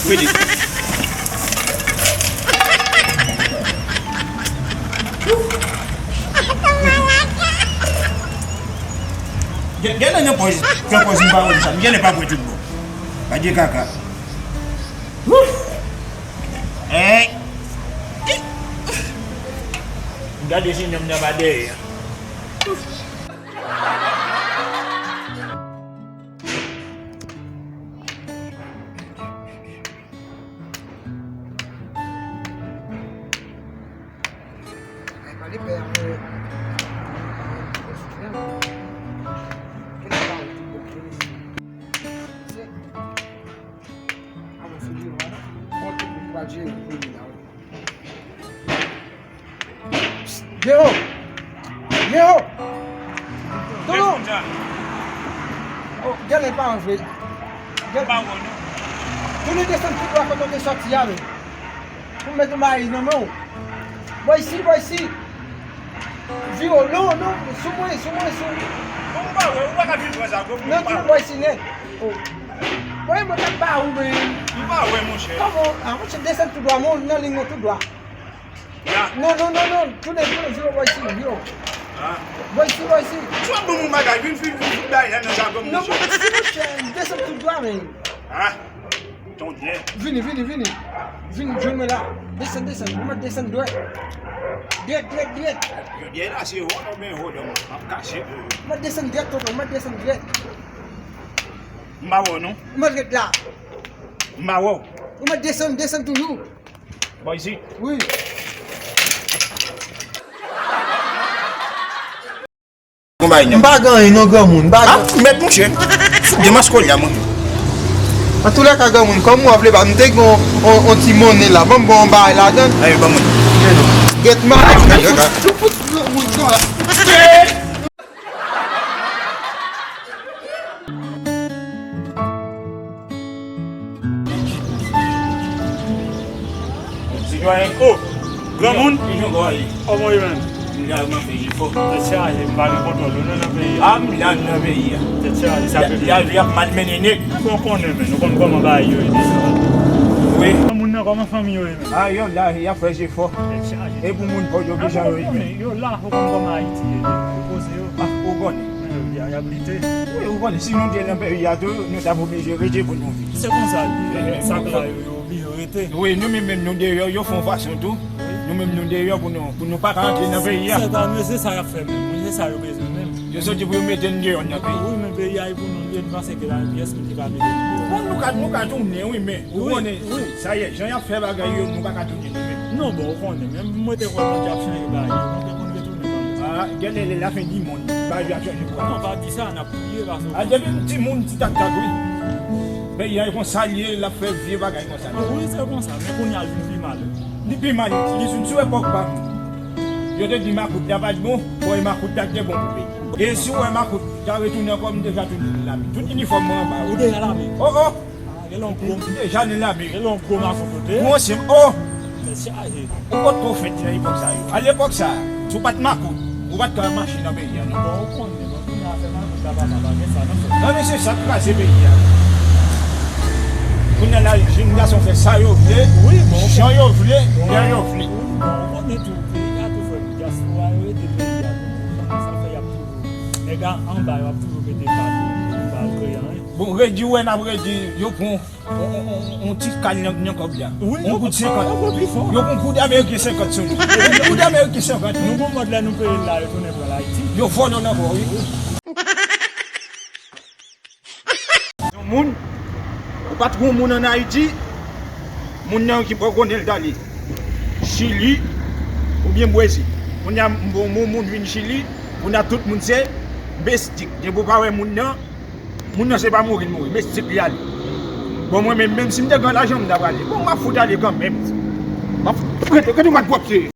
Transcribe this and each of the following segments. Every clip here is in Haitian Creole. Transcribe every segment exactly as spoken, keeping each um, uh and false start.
Pede. Gen, gen nan pòz, gen pòz m pa wè sa. M gen pa wè tout bon. Pa di kaka. Wouh. Eh. Gade si nonm nan pa dèyè. Ay, pale pè a, mwen. Kèlè pa ou tout bon, kèlè si. Avanse devan. Bon, tout moun pral jere pou li la. Yeho! Yeho! Dodo! Oh, gèlè pa antre. Gèlè. Tounen desann tout dwa kote w te sòti a, men. Pou m met yon bagay nan men w. Bò isi, bò isi. Vire w, non, non, sou mwen, sou mwen, sou. Bon, ou pa wè, ou pa ka vin pran sa, gwo moun. Non, non, bò isi nèt. Oh. Wè, mwen pa ba ou, men. M pa wè, monchè. Kòman? Ah, monchè, desann tout dwa, men w nan liy nan tout dwa. Ya. Non, non, non, non. Tounen, tounen, vire w bò isi, vire w. Ah. Bò isi, bò isi. Twòp bon moun bagay, vin, vin, vin, vin bay la nan zagon, non, monchè. Bò isi, monchè, desann tout dwa, men. Ah. Tondè. Vini, vini, vini. Vini, jwenn mwen la. Desann, desann. Ou mèt desann dwèt. Dwèt, dwèt, dwèt. Jodi a la, se wòl, men wòl, m ap kache pou ou. Ou mèt desann dwèt, tonton. Ou mèt desann dwèt. M pa wè w, non. Ou mèt ret la. M pa wè w. Ou mèt desann, desann toujou. Bò isi. Wi. M pa gen anyen non, granmoun, m pa gen. Ah, mèt monchè. Fout de mas kolya, mwen. Antoulèka, granmoun, kòm ou vle ba m, te gen yon, yon, yon ti monnen la. Ban m ba w yon bagay ladan l. Ayo, ban mwen. Gèt mal. Granmoun, sa. Sitwayen, o, granmoun. Kòman w ye menm? M la, m ap fè jefò. Tèt chaje, m pa gen kontwòl ou non nan peyi a. A, m la nan peyi a. Tèt chaje, sa peyi a. Lavi ap malmennen nèg. Bon, konnen, men nou konn kòman bagay yo ye deja. Wi. Moun nan, kòman fanmi yo ye menm? A, yo la, y ap fè jefò. Tèt chaje. E pou moun pòv yo, kijan yo ye menm? Yo la, ou konn kòman Ayiti ye, yo poze yo. A, ou konnen. Y ap lite. Wi, ou konnen, si nou te nan peyi a tou, nou t ap oblije rete pou nou viv. Se konsa l ye. Sa k la yo, yo oblije rete. Wi, nou menm, menm nou deyò, yo fè yon fason tou. Wi. Nou menm nou deyò pou nou, pou nou pa ka antre nan peyi a. Sètènman, se sa y ap fè menm. Wi, se sa yo bezwen menm. Yo soti pou yo mete n deyò nan peyi. Wi, men peyi a e pou nou, nou panse ke la, pyès moun ki ka mete n deyò. Bon, nou ka, nou ka tounen, wi, men ou konnen, wi, sa y è, jan y ap fè bagay yo, nou pa ka tounen nou menm. Non, bon, ou konnen, men mwen te kwè moun t ap chanje bagay yo, nou te konn retounen kanmenm. A, gade lè lafen di monn, bagay yo ap chanje pou. Non, pa di sa, n ap priye, paske a, depi m timoun, ti tak tak, wi. Peyi a e konsa l ye, l ap fè vye bagay konsa. Wi, se konsa, men kounye a l vin pi mal. Li pi mal, li sou, sou epòk pa m. Yo te di makout la pa t bon, bon, e makout la ki te bon pou peyi. E si w wè makout ta retounen ankò, m deja tounen nan lame. Tout inifòm mwen anba. Ou deja lame? O, o! A, gen lè w gwo. M deja nan lame. Gen lè w gwo makout ou te ye. Gwo se, o! Tèt chaje. Ou potko fèt nan epòk sa yo. A lepòk sa, si w pa t makout, ou pa t ka mache nan peyi a, non. Bon, ou konnen, bon, kounye a afè makout la, papa, pa gen sa nan fè. Non, men se sa k kraze peyi a. Kounye a la, jenn gason fè sa yo vle, wi, bon, jan yo vle, bon, lè yo vle. Wi, bon, ou konnen tou, peyi a tou frè m, dyaspora yo ede peyi a tou. Sa fè y ap toujou, nèg a anba yo ap toujou mete bal, bal kreyan, wi. Bon, redi, wè, n ap redi, yo pran yon, yon, yon, yon ti kal nan, nan kòb la. Wi, yon goud senkant. Yo pran pi fò. Yo pran goud ameriken senkant sou nou. Goud ameriken senkant. Nou gon mòd lè nou peye l la, yo tounen pran l Ayiti. Yo vòlò nan kò, wi. Yon moun, ou pa t gon moun ann Ayiti, moun nan ki bò konnen l t ale. Chili, oubyen Brezil. Kounye a, m bon, moun, moun vin Chili, kounye a tout moun se mestik. Depi w pa wè moun nan, moun nan se pa mouri l mouri, mestik li ale. Bon, mwen menm, menm si m te gen lajan, m ta prale. Bon, m ap fout ale kanmenm. M ap fout, gade, gade yon mat pwòpte.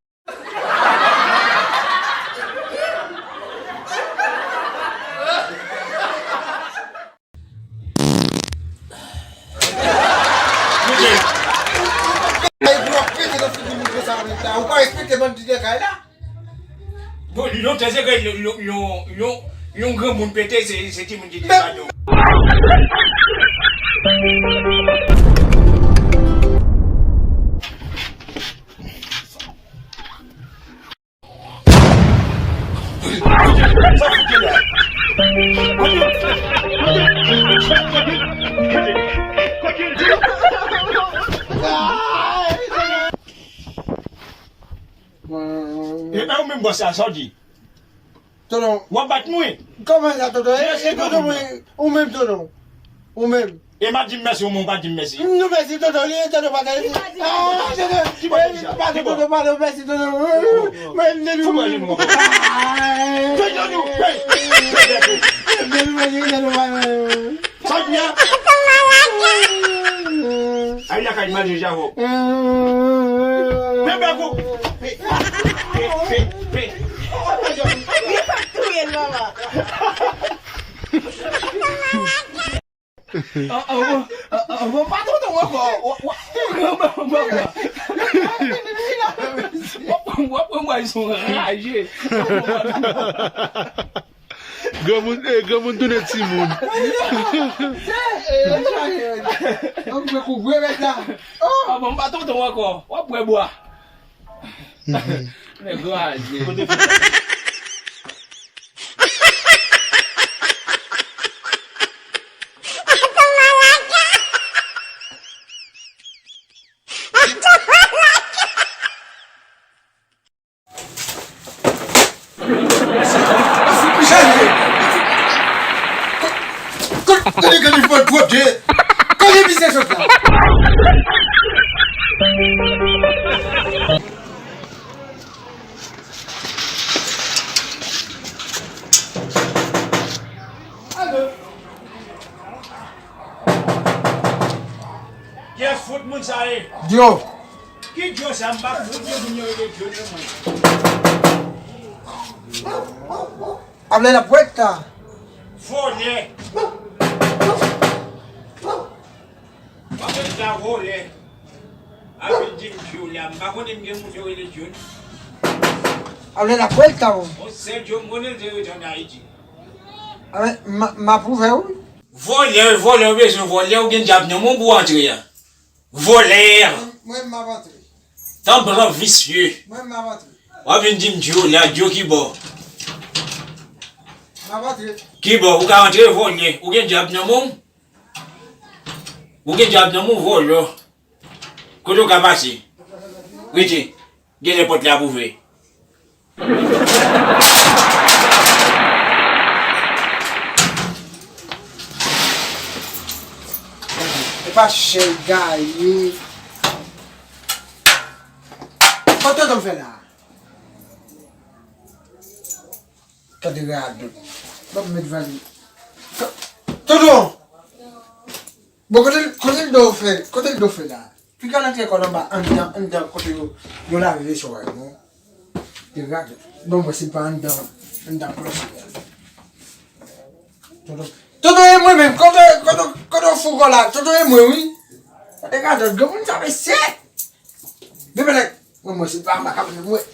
Ay, pou w ap pete nan figi moun konsa menm la. Ou pa respekte bann ti de kay la. Bon, lontan se ke yon, yon, yon, yon, yon granmoun pete, se, se timoun ki te sa yo. Sa fout genlè. Kote, kote, kote, kote, kote. E, e ou menm bòs la, sa w di? Tonton. W ap bat mwen? Kòman sa, tonton? E, e, tonton, mwen, ou menm, tonton. Ou menm. E m ap di m mèsi, ou menm ou pa di m mèsi. Nou mèsi, tonton, li, tonton, pa di. Ah, tonton, ki bò sa? Padon, tonton, padon, mèsi, tonton. Mwen, mwen, mwen, mwen. Fè jan nou, hey! Sa w di a? Ay, lakay manje Javo. Men bèk ou. Pe, pe, pe, pe. Li pa touye l, manman. An, an, an, an, an, pa tonton ankò. W ap pran mwen, w ap pran mwen, son raje. Granmoun, eh, granmoun tounen timoun. An, mwen kou gwe mèt la. An, bon, pa tonton ankò. W ap bwè bwa. Nèg raje. Gade, gade, fò twòp je. Kote misye sot la? Kiyès fout moun sa ye? Dyo. Ki dyo sa, m pa fout yo moun yo rele dyo nan mwen. Ap lè la pwèt la. Vòlè. W ap rete la vòlè. Ap vin di m dyo la. M pa konnen m gen moun yo rele dyo non. Ap lè la pwèt la, bon. On sèl dyo m konnen l te rete ann Ayiti. A, m, m apwouve, wi. Vòlè, vòlè, ou bezwen vòlè, ou gen dyab nan men w pou w antre a. Vòlè! Mwen, m ap antre. Tan blan visye. Mwen, m ap antre. W ap vin di m dyo, la dyo ki bò? M ap antre. Ki bò? Ou ka antre vòlè. Ou gen dyab nan men w? Ou gen dyab nan men w, vòlè. Kote w ka pase? Rete. Genlè pòt la ap ouvè. E pa chèy gaye. Kòman w fè la? Gade radòt. Ban m met valiz. Tonton! Bon, kote, kote l do fè, kote l do fè la? Piga l antre kò l anba, anndan, anndan, kote yo, yo lave vesè yo, non? Piga, bon, mwen se pa anndan, anndan klòche a. Tonton, tonton, e mwen menm, kote, kote, kote w fou kò la? Tonton, e mwen, wi. Gade radòt, granmoun sa mesye. Bebe nèg, mwen, mwen se pa anba kap mwen.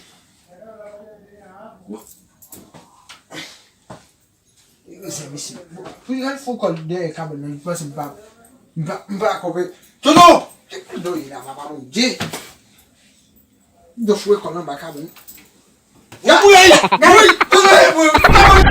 Mezanmi, si pou li al fou kò l dèyè kabann nan, li panse m pa, m pa, m pa konprann. Tonton! Ki koudon ye la, papa Bondye? Li dwe foure kò l anba kabann. Gade! Gade! Tonton, e pou kabann!